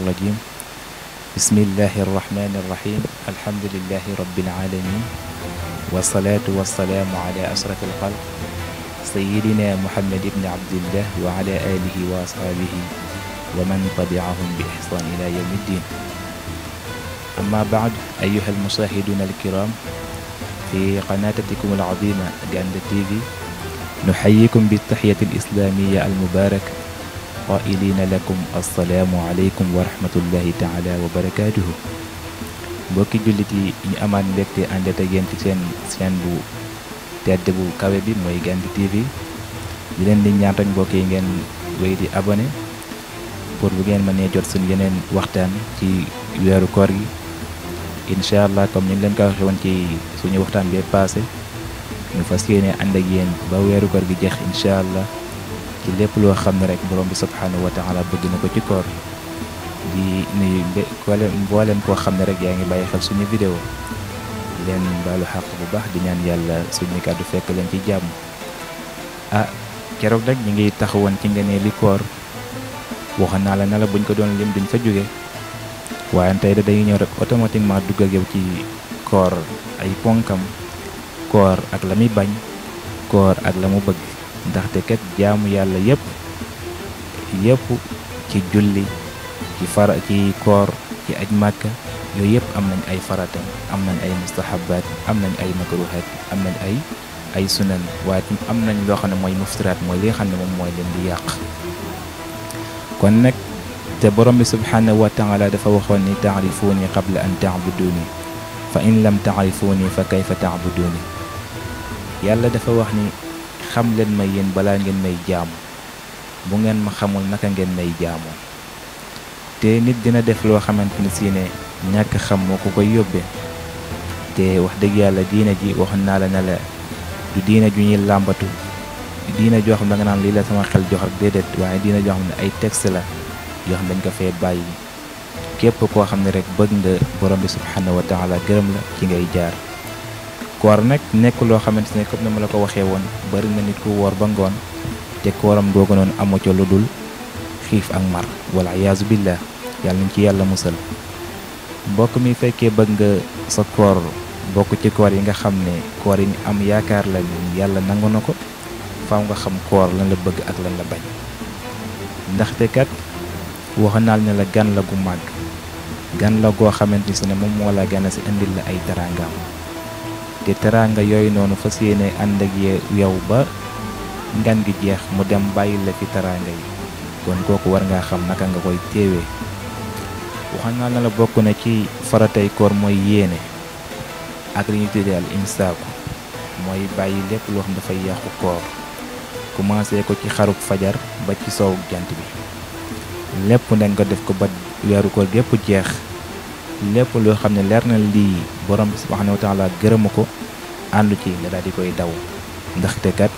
الرجيم بسم الله الرحمن الرحيم الحمد لله رب العالمين والصلاة والسلام على أشرف الخلق سيدنا محمد بن عبد الله وعلى آله وأصحابه ومن تبعهم بإحسان إلى يوم الدين. أما بعد أيها المشاهدون الكرام في قناتكم العظيمة غاندة TV نحييكم بالتحية الإسلامية المباركة قائلين لكم السلام عليكم ورحمة الله تعالى وبركاته. mbokki jullit yi ñu amaat mbégte àndat ak yéen ci seen chaîne bu tedd bu kawe bi mooy Gandhi TV di leen di ñaan rek mbokk yi ngeen wéy di abonné pour bu ngeen mënee jot suñu yeneen waxtaan ci weeru koor gi. incha allah comme ni ñu leen ko waxee woon ci suñu waxtaan bi passé ñu fas yéene ànd ak yéen ba weeru koor gi jeex incha allah ci lépp loo xam ne rek borom bi subhanahu wa taala bëgg na ko ci koor di nuyu mboolem koo xam ne rek yaa ngi bàyyi xel suñu vidéo di leen baalu xàq bu baax di ñaan yàlla suñu kàddu fekk leen ci jàmm. keroog nag ñu ngi taxawoon ci ngëneel li koor waxoon naa la ne la buñ ko doon lim duñ fa jóge waaye tey da dañuy ñëw rek automatiquement dugg ak yow ci koor ay ponkam koor ak la muy bañ koor ak la mu bëgg ndaxte kat jaamu yàlla yépp ci julli ci koor ci aj màkka yooyu yëpp am nañ ay farata am nañ ay mustahabaat am nañ ay makruhaat am nañ ay sunan waaye am nañ loo xam ne mooy muftiraat mooy li nga xam ne moom mooy leen di yàq. kon nag te borom bi subhanahu wa taala dafa waxoon ni taarifuuni qabla an taabuduni fa in lam taarifuuni fa kayfa taabuduni. yàlla dafa wax ni xam leen ma yéen balaa ngeen may jaamu bu ngeen ma xamul naka ngeen may jaamoo. te nit dina def loo xamante ni si ne ñàkk xam moo ko koy yóbbee te wax dëgg yàlla diina ji waxoon naa la ne la du diina ju ñuy làmbatu diina joo xam ne da nga naan lii la sama xel jox ak déedéet waaye diina joo xam ne ay texte la yoo xam ne dañ ko fee bàyyi képp koo xam ne rek bëgg nga borom bi subhanahu wa taala gërëm la ci ngay jaar. koor nag nekk loo xamante ne comme ni ma la ko waxee woon bari na nit ku woor ba ngoon te kooram googu noonu amu ca lu dul xiif ak mar wala iyaazu billah yàlla nañ ci yàlla musal. mbokk mi fekkee bëgg nga sa koor bokk ci koor yi nga xam ne koor yi am yaakaar la ni yàlla nangu na ko faaw nga xam koor lan la bëgg ak lan la bañ. ndaxte kat waxoon naa ne la gan la gu màgg gan la goo xamante si ne moom moo la gana si indil la ay teraangaam te teraanga yooyu noonu fas yéene ànd ak yow ba ngan gi jeex mu dem bàyyi la fi teraanga yi. kon kooku war ngaa xam naka nga koy téewee. waxoon naa la bokk na ci faratay koor mooy yéene ak li ñu tuddee al imsaaku mooy bàyyi lépp loo xam dafay yàqu koor commencé ko ci xaruk fajar ba ci soowu jant bi lépp dañ ko def ko ba weeru koor gépp jeex. lépp loo xam ne leer na lii borom bi subhanahu wa taala gërëmu ko àndu ci nga daal di koy daw ndaxte kat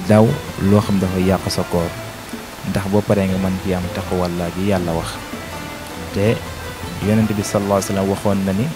daw loo xam dafa yàq sa koor ndax boo paree nga mën ci am taxawalla ji yàlla wax. te yonent bi sallallahu alayhi wa sallam waxoon na ni